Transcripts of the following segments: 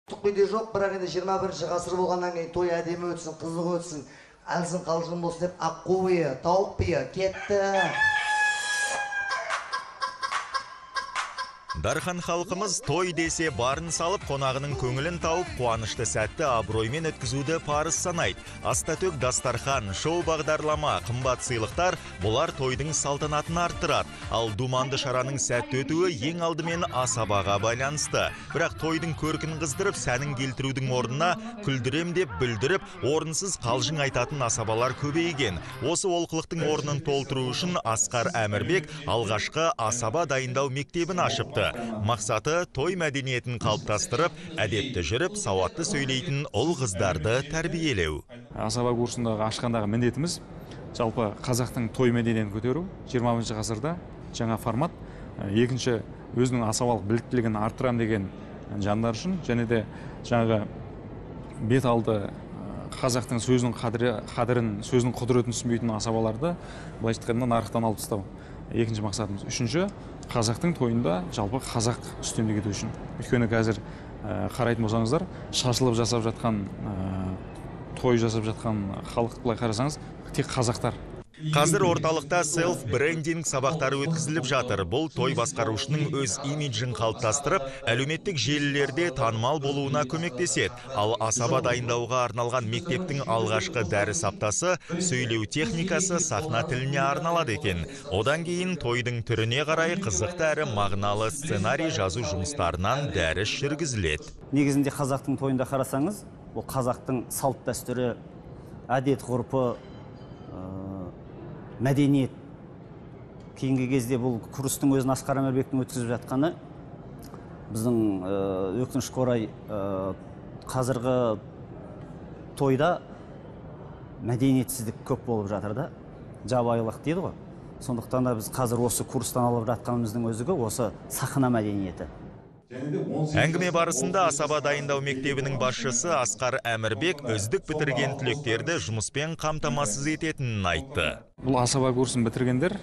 Түк де жоқ, бірақ енді 21 ғасыр болғаннан кейін той әдемі өтсін, қызық өтсін, әлсін қалжың болсын деп аққу биі, тауық биі кетті. Дархан халқымыз той десе барын салып, қонағының көңілін тауып, қуанышты сәтті абыроймен өткізуді парыз санайды. Астатөк дастархан, шоу бағдарлама, қымбат сыйлықтар бұлар тойдың салтанатын арттырады. Ал думанды шараның сәтті өтуі ең алдымен асабаға байланысты. Бірақ тойдың көркін қыздырып, сәнін келтірудің орнына күлдірем деп бүлдіріп, орынсыз қалжың айтатын асабалар көбейген. Осы олқылықтың орнын толтыру үшін Асқар Әмірбек алғашқы асаба дайындау мектебін ашыпты. Мақсаты той мәдениетін қалыптастырып, әдепті жүріп, сауатты сөйлейтін ұл қыздарды тәрбиелеу. Асаба курсындағы ашқандағы міндетіміз жалпы қазақтың той мәдениетін көтеру. 21 ғасырда жаңа формат, екінші өзінің асабалық біліктілігін арттырам деген жандар үшін, және де жаңағы бет алды қазақтың сөзінің қадірін, сөзінің құдіретін түсінбейтін асабаларды былайша айтқанда нарықтан алып тастау. Екінші мақсатымыз. Үшінші, қазақтың тойында жалпы қазақ үстемдік ету үшін. Өйткені қазір қарайтын болсаңыздар, шашылып жасап жатқан, той жасап жатқан халық былай қарасаңыз, тек қазақтар. Қазір орталықта селф-брендинг сабақтары өткізіліп жатыр. Бұл той басқарушының өз имиджін қалыптастырып, әлеуметтік желілерде танымал болуына көмектеседі. Ал асаба дайындауға арналған мектептің алғашқы дәріс аптасы сөйлеу техникасы сахна тіліне арналады екен. Одан кейін тойдың түріне қарай қызықты әрі мағыналы сценарий жазу жұмыстарынан дәріс жүргізіледі. Негізінде қазақтың тойында қарасаңыз, ол қазақтың салт дәстүрі, әдет ғұрпы, мәдениет. Кейінгі кезде бұл курстың өзін Асқар Әмірбектің өткізіп жатқаны біздің өкінішке орай қазіргі тойда мәдениетсіздік көп болып жатыр да, жабайылық дейді ғой. Сондықтан да біз қазір осы курстан алып жатқанымыздың өзі осы сахна мәдениеті. Әңгіме барысында асаба дайындау мектебінің басшысы Асқар Әмірбек үздік бітірген түлектерді жұмыспен қамтамасыз ететінін айтты. Бұл асаба курсын бітіргендер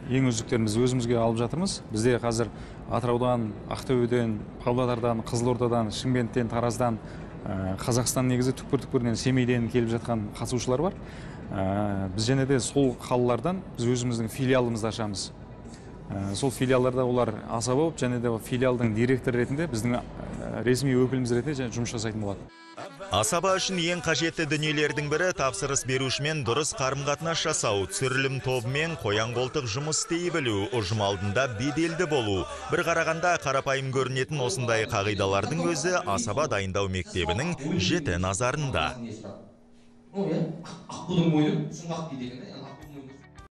ең үздіктерін біз өзімізге алып жатырмыз. Бізде қазір Атыраудан, Ақтөбеден, Павлодардан, Қызылордадан, Шымкенттен, Тараздан, Қазақстан негізі түкпір-түкпірінен, Семейден келіп жатқан қатысушылар бар. Біз және де сол қалалардан біз өзіміздің филиалымызды ашамыз. Сол филиалдарда олар асаба болып, және де филиалдың директоры ретінде біздің ресми өкіліміз ретінде жұмыс жасайтын болады. Асаба үшін ең қажетті дүниелердің бірі тапсырыс берушімен дұрыс қарым-қатынас жасау, түсірілім тобымен қоян-қолтық жұмыс істей білу, ұжым алдында беделді болу. Бір қарағанда қарапайым көрінетін осындай қағидалардың өзі асаба дайындау мектебінің жіті назарында.